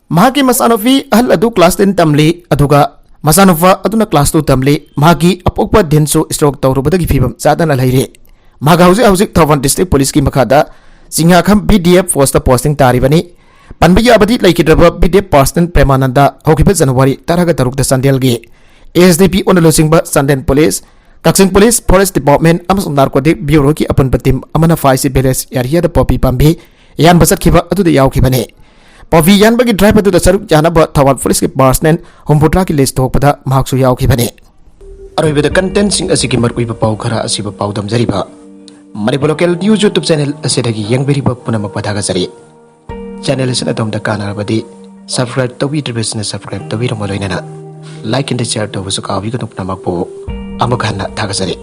ꯃꯍꯥꯛꯀꯤ ꯃꯆꯥꯅꯨꯄꯤ ꯑꯍꯜ ꯑꯗꯨ class ten ꯇꯝꯂꯤ, ꯑꯗꯨꯒ ꯃꯆꯥꯅꯨꯄꯥ ꯑꯗꯨꯅ class two ꯇꯝꯂꯤ꯫ ꯃꯍꯥꯛꯀꯤ ꯑꯄꯣꯛꯄ ꯗꯤꯟꯁꯨ stroke ꯇꯧꯔꯨꯕꯗꯒꯤ ꯐꯤꯕꯝ ꯆꯥꯗꯅ ꯂꯩꯔꯤ꯫ ꯃꯍꯥꯛ ꯍꯧꯖꯤꯛ ꯍꯧꯖꯤꯛ ꯊꯧꯕꯥꯜ district policeꯀꯤ ꯃꯈꯥꯗ Chingakham B D F postꯇ posting ꯇꯥꯔꯤꯕꯅꯤ꯫ ꯄꯟꯕ ꯌꯥꯕꯗꯤ ꯂꯩꯈꯤꯗ꯭ꯔꯕ B D F personnel ꯄ꯭ꯔꯦꯃꯥꯅꯟꯗ ꯍꯧꯈꯤꯕ January ꯇꯔꯥꯒ ꯇꯔꯨꯛꯇ ꯆꯥꯟꯗꯦꯜꯒꯤ S D P ꯑꯣꯏꯅ ꯂꯨꯆꯤꯡꯕ ꯆꯥꯟꯗꯦꯜ police, ꯀꯛꯆꯤꯡ police, forest department ꯑꯃꯁꯨꯡ narcotic bureauꯒꯤ ꯑꯄꯨꯟꯕ team ꯑꯃꯅ ꯐꯥꯏꯁꯤ village areaꯗ ꯄꯣꯄꯤ ꯄꯥꯝꯕꯤ ꯌꯥꯟꯕ ꯆꯠꯈꯤꯕ ꯑꯗꯨꯗ ꯌꯥꯎꯈꯤꯕꯅꯤ꯫ ꯄꯣꯄꯤ ꯌꯥꯟꯕꯒꯤ drive ꯑꯗꯨꯗ ꯁꯔꯨꯛ ꯌꯥꯅꯕ ꯊꯧꯕꯥꯜ policeꯀꯤ personnel ꯍꯨꯝꯐꯨꯇꯔꯥꯒꯤ list ꯊꯣꯛꯄꯗ ꯃꯍꯥꯛꯁꯨ ꯌꯥꯎꯈꯤꯕꯅꯤ꯫ ꯑꯔꯣꯏꯕꯗ contentꯁꯤꯡ ꯑꯁꯤꯒꯤ ꯃꯔꯨꯑꯣꯏꯕ ꯄꯥꯎ ꯈꯔ ꯑꯁꯤꯕ ꯄꯥꯎꯗꯝꯖꯔꯤꯕ Manipur local news YouTube channel ꯑꯁꯤꯗꯒꯤ ꯌꯦꯡꯕꯤꯔꯤꯕ ꯄꯨꯝꯅꯃꯛꯄꯨ ꯊꯥꯒꯠꯆꯔꯤ꯫ Channel ꯑꯁꯤꯅ ꯑꯗꯣꯝꯗ ꯀꯥꯟꯅꯔꯕꯗꯤ subscribe ꯇꯧꯕꯤꯗ꯭ꯔꯤꯕꯁꯤꯡꯅ subscribe ꯇꯧꯕꯤꯔꯝꯕ ꯂꯣꯏꯅꯅ like and share ꯇꯧꯕꯁꯨ ꯀꯥꯎꯕꯤꯒꯅꯨ꯫ ꯄꯨꯝꯅꯃꯛꯄꯨ ꯑꯃꯨꯛ ꯍꯟꯅ ꯊꯥꯒꯠꯆꯔꯤ꯫